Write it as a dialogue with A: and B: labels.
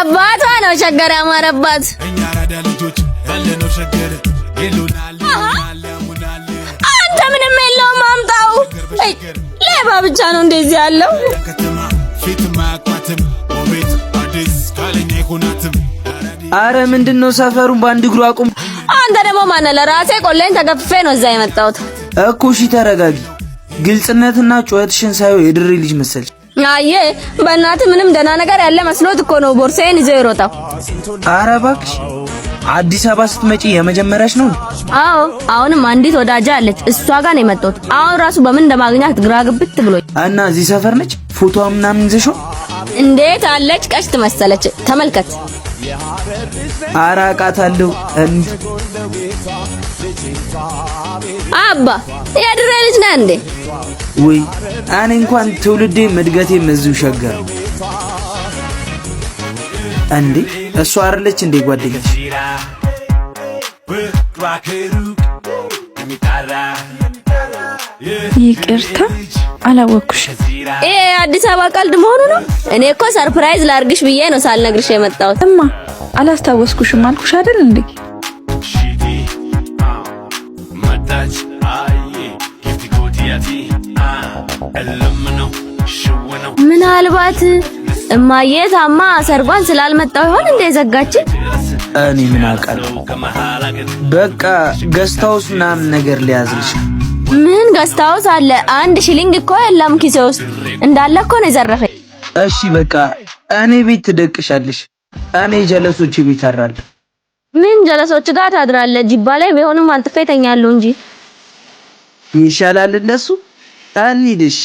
A: አባቷ ነው ሸገር ያማረባት።
B: እኛ አራዳ ልጆች ያለነው ሸገር ይሉናል ይሉናል ያሙናል።
A: አንተ ምንም የለውም፣ አምጣው። አይ፣ ሌባ ብቻ ነው እንደዚህ ያለው።
B: ከተማ ፊት ማያቋትም ውቤት አዲስ ካለኛ አይሆናትም።
C: አረ ምንድን ነው ሰፈሩን በአንድ እግሩ አቁም።
A: አንተ ደግሞ ማነህ? ለራሴ ቆሌን ተገፍፌ ነው እዛ የመጣሁት።
C: እኮ እሺ ተረጋጊ። ግልጽነትና ጩኸትሽን ሳየው የድሬ ልጅ መሰልሽ።
A: አየ፣ በእናትህ ምንም ደህና ነገር ያለ መስሎት እኮ ነው ቦርሳዬን ይዞ የሮጠው።
C: አረ እባክሽ፣ አዲስ አበባ ስትመጪ የመጀመሪያሽ ነው?
A: አዎ፣ አሁንም አንዲት ወዳጃ አለች፣ እሷ ጋር ነው የመጣሁት። አሁን ራሱ በምን እንደማግኛት ግራ ግብት ብሎኝ።
C: እና እዚህ ሰፈር ነች? ፎቶዋ ምናምን ይዘሽው?
A: እንዴት አለች፣ ቀሽት መሰለች። ተመልከት።
C: አረ አውቃታለሁ። እንድ
A: አባ፣ የድሬ ልጅ ነህ እንዴ?
C: ውይ፣ እኔ እንኳን ትውልዴም እድገቴም እዚሁ ሸገር። እንዴ፣ እሷ አይደለች እንዴ ጓደኛሽ?
B: ፍቅሯ ከሩቅ የሚጣራ።
D: ይቅርታ፣ አላወቅኩሽ።
A: ይሄ የአዲስ አበባ ቀልድ መሆኑ ነው። እኔ እኮ surprise ላርግሽ ብዬ ነው ሳልነግርሽ የመጣሁት።
D: እማ፣ አላስታወስኩሽም አልኩሽ አይደል እንዴ?
B: ሺቲ መጣች አዬ ጊፍቲ ጎዲያቲ እልም ነው ሽው ነው።
A: ምናልባት እማዬ ታማ ሰርጓን ስላልመጣው ይሆን እንደ ዘጋችን?
C: እኔ ምን አውቃለሁ። በቃ guest house ምናምን ነገር ሊያዝልሽ።
A: ምን guest house አለ? አንድ ሽሊንግ እኮ የለም ኪሴ ውስጥ፣ እንዳለ እኮ ነው የዘረፈኝ።
C: እሺ በቃ እኔ ቤት ትደቅሻለሽ። እኔ ጀለሶች ቤት አድራለሁ።
A: ምን ጀለሶች ጋር ታድራለህ? ጅባ ላይ ቢሆንም አንጥፌ እተኛለሁ እንጂ።
C: ይሻላል እንደሱ። እንሂድ እሺ።